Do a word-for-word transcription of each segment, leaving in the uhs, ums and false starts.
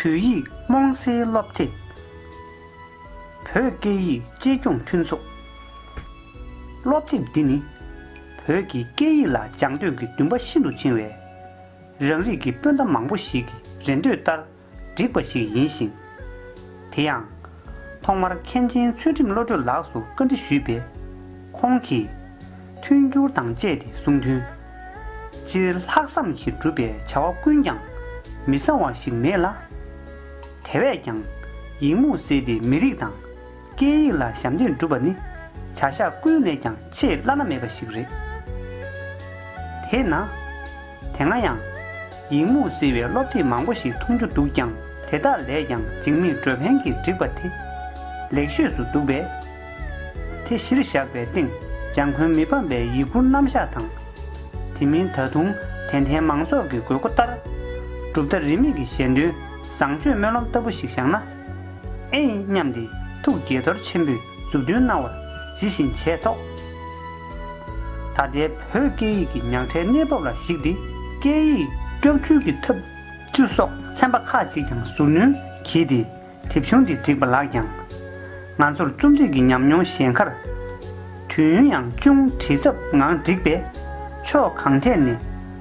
བོད་ཡིག་རྨོངས་སེལ་སློབ་དེབ། བོད་སྐད་ཡིག་གཅེས་སྐྱོང་མཐུན་ཚོགས། སློབ་དེབ་འདི་ནི། བོད་ཀྱི་སྐད་ཡིག་ལ་སྦྱང་འདོད་ཀྱི་འདུན་པ་ཤིན་ཏུ་ཆེ་བའི། རང་རིགས་ཀྱི་སྤུན་ཟླ་མང་པོ་ཞིག་གི་རེ་འདོད་ལྟར་བསྒྲིགས་པ་ཞིག་ཡིན་ཞིང་། དེ་ཡང་། ཐོག་མར་མཁན་ཆེན་ཚུལ་ཁྲིམས་བློ་གྲོས་ལགས་སུ་བཀའ་འདྲི་ཞུས་པས། ཁོང་གིས། མཐུན་འགྱུར་དང་བཅས་ཏེ་གསུངས་དོན། སྤྱིར་ལྷག་བསམ་གྱིས་གྲུབ་པའི་བྱ་བ་ཀུན་ཀྱང་མི་བཟང་བ་ཞིག་མེད་ལ། དེ་བས་ཀྱང་ཡིག་རྨོངས་སེལ་ཏེ་མི་རིགས་དང་སྐད་ཡིག་ལ་ཞབས་འདེགས་སྒྲུབ་པ་ནི་བྱ་བཞག་ཀུན་ལས་ཀྱང་ཆེས་བླ་ན་མེད་པ་ཞིག་རེད། དེས་ན། དེ་སྔ་ཡང་། ཡིག་རྨོངས་སེལ་བའི་སློབ་དེབ་མང་པོ་ཞིག་མཐོང་རྒྱུ་འདུག་ཀྱང་། དེ་དག་ལས་ཀྱང་འཇིགས་མེད་འགྲོ་ཕན་གྱིས་བསྒྲིགས་པ་དེ་ལེགས་ཤོས་སུ་འདུག་པས། དེ་གཞིར་བཞག་པའི་སྟེང་། འཇམ་མགོན་མི་ཕམ་པའི་ཡི་གུ་རྣམ་གཞག་དང་། དེ་མིན་ད་དུང་དད་ལྡན་མང་ཚོགས་ཀྱི་དགོས་མཁོ་ལྟར། གྲུབ་མཐའ་རིས་མེད་ཀྱི་ཞལ་འདོན་བཟང་སྤྱོད་སྨོན་ལམ་ལྟ་བུ་ཞིག་བཞག་ན། ཨེ་ཡིན་སྙམ་སྟེ་ཐུགས་དགྱེས་རྡོར་ཆེན་པོས་མཛུབ་སྟོན་གནང་བར་ཇི་བཞིན་བྱས་ཐོག་ད་ལྟའི་བོད་སྐད་ཡིག་གི་ཉག་ཕྲའི་གནས་བབ་ལ་གཞིགས་ཏེ། སྐད་ཡིག་སྐྱོབ་བཅོས་ཀྱི་ཐབས་བཅུ་སོགས་ཚན་པ་ཁག་ཅིག་ཀྱང་ཟུར་སྣོན་གྱིས་ཏེ་དེབ་ཆུང་འདི་བསྒྲིགས་པ་ལགས་ཀྱང་། ང་ཚོར་རྩོམ་སྒྲིག་གི་ཉམས་མྱོང་ཞན་ཁར། དུས་ཡུན་ཡང་ཅུང་བྲེལ་འཚུབ་ངང་བསྒྲིགས་པས། ཕྱོགས་གང་ཐད་ནས་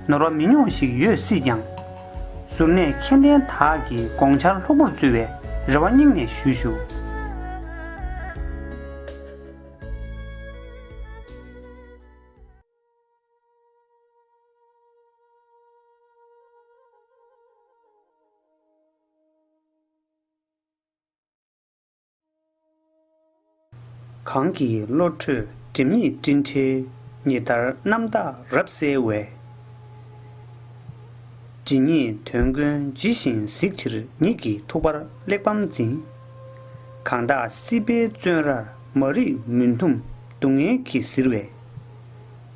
ནོར་བ་མི་ཉུང་ཞིག་ཡོད་སྲིད་ཀྱང་། ཟུར་གནས་མཁྱེན་ལྡན་དག་གིས་དགོངས་འཆར་ལྷུག་པོར་བརྩི་བའི་རེ་བ་སྙིང་ནས་ཞུས་ཞུ། གང་གི་བློ་གྲོས་སྒྲིབ་གཉིས་སྤྲིན་བྲལ་ཉི་ལྟར་རྣམ་དག་རབ་གསལ་བས། ཇི་སྙེད་དོན་ཀུན་ཇི་བཞིན་གཟིགས་ཕྱིར་ཉིད་ཀྱི་ཐུགས་ཕར་གླེགས་བམ་འཛིན། གང་དག་སྲིད་པའི་བཙོན་རར་མ་རིག་མུན་འཐུམས་སྡུག་བསྔལ་གྱིས་གཟིར་བའི།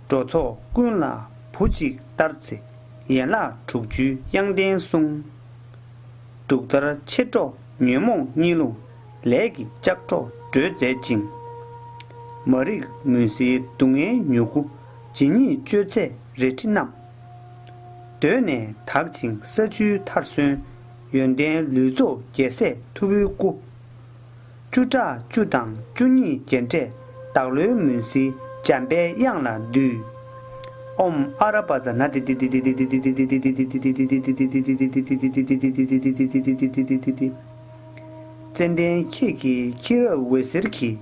འགྲོ་ཚོགས་ཀུན་ལ་བུ་གཅིག་ལྟར་བརྩེ་ཡན་ལག་དྲུག་ཅུའི་དབྱངས་ལྡན་གསུང་། འབྲུག་ལྟར་མཆེད་གྲོགས་ཉོན་མོངས་གཉིད་ལུག་ལས་ཀྱི་ལྕགས་སྒྲོག་སྒྲོལ་མཛད་ཅིང་། མ་རིག་མུན་སེལ་སྡུག་བསྔལ་མྱུ་གུ་ཇི་སྙེད་གཅོད་མཛད་རལ་གྲི་བསྣམས། གདོད་ནས་དག་ཅིང་ས་བཅུའི་མཐར་སོན་ཡོན་ཏན་ལུས་རྫོགས་རྒྱལ་སྲས་ཐུ་བོའི་སྐུ། བཅུ་ཕྲག་བཅུ་དང་བཅུ་གཉིས་རྒྱན་སྤྲས་བདག་བློའི་མུན་སེལ་འཇམ་པའི་དབྱངས་ལ་འདུད། ཨོཾ་ཨ་ར་པ་ཙ་ན་ཏི་ཏི་ཏི། ཙནྡན་ཁྱེད་ཀྱི་ཁྱི་རབས་འོད་ཟེར་གྱིས།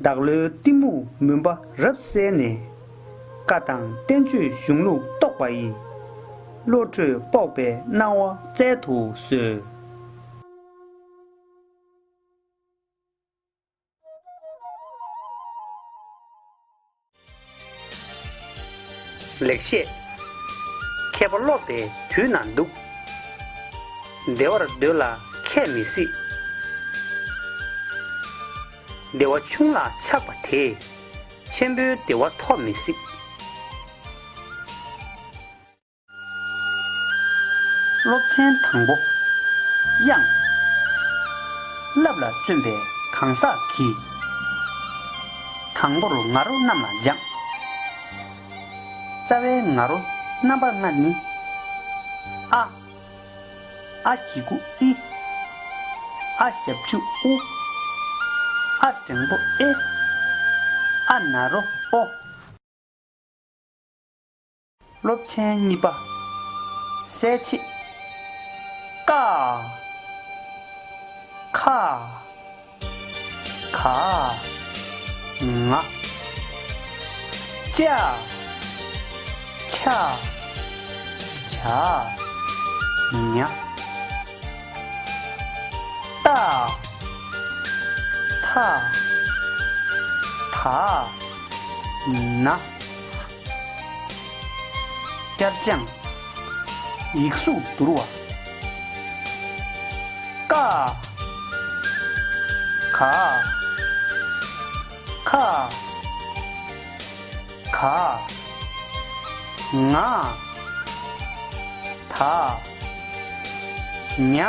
བདག་བློའི་གཏི་མུག་མུན་པ་རབ་བསལ་ནས། བཀའ་དང་བསྟན་བཅོས་གཞུང་ལུགས་རྟོགས་པ་ཡི། བློ་གྲོས་དཔོག་པའི་སྣང་བ་སྩལ་དུ་གསོལ། ལེགས་བཤད། མཁས་པ་སློབ་པའི་དུས་ན་འདུག་བདེ་བར་སྡོད་ལ་ཁས་མི་སྲིད། བདེ་བ་ཆུང་ལ་ཆགས་པ་དེས། ཆེན་པོའི་བདེ་བ་ཐོབ་མི་སྲིད། སློབ་ཚན་དང་པོ། དབྱངས། རླབས་ལ་བརྩོན་པའི་གང་ཟག་གིས། དང་པོར་ང་རོ་རྣམས་ལ་སྦྱངས། རྩ་བའི་ང་རོ་རྣམ་པ་ལྔ་ནི། ཨ། ཨ་གི་གུ་ཨི། ཨ་ཞབས་ཀྱུ་ཨུ། ཨ་འགྲེང་བུ་ཨེ། ཨ་ན་རོ་ཨོ། སློབ་ཚན་གཉིས་པ། གསལ་བྱེད། ཀ། ཁ། ག། ང་། ཅ། ཆ། ཇ། ཉ། ཏ། ཐ། ད། ན། བསྐྱར་སྦྱང་། ཡིག་གཟུགས་བསྡུར་བ། ཀ། ག། ཁ། ག། ང་། ད། ཉ།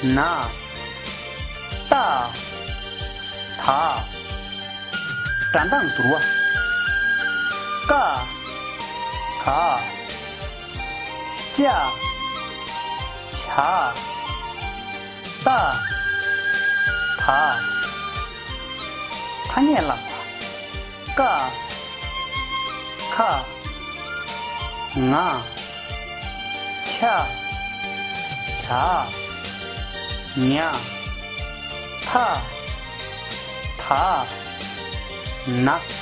ན། ཏ། ད། སྒྲ་གདངས་བསྡུར་བ། ཀ། ག། ཅ། ཇ། ད། ཏ། ད། ཐ་སྙད་ལ། ཀ། ཁ། ང་། ཆ། བྱ། ཉ། ཐ། ད། ན།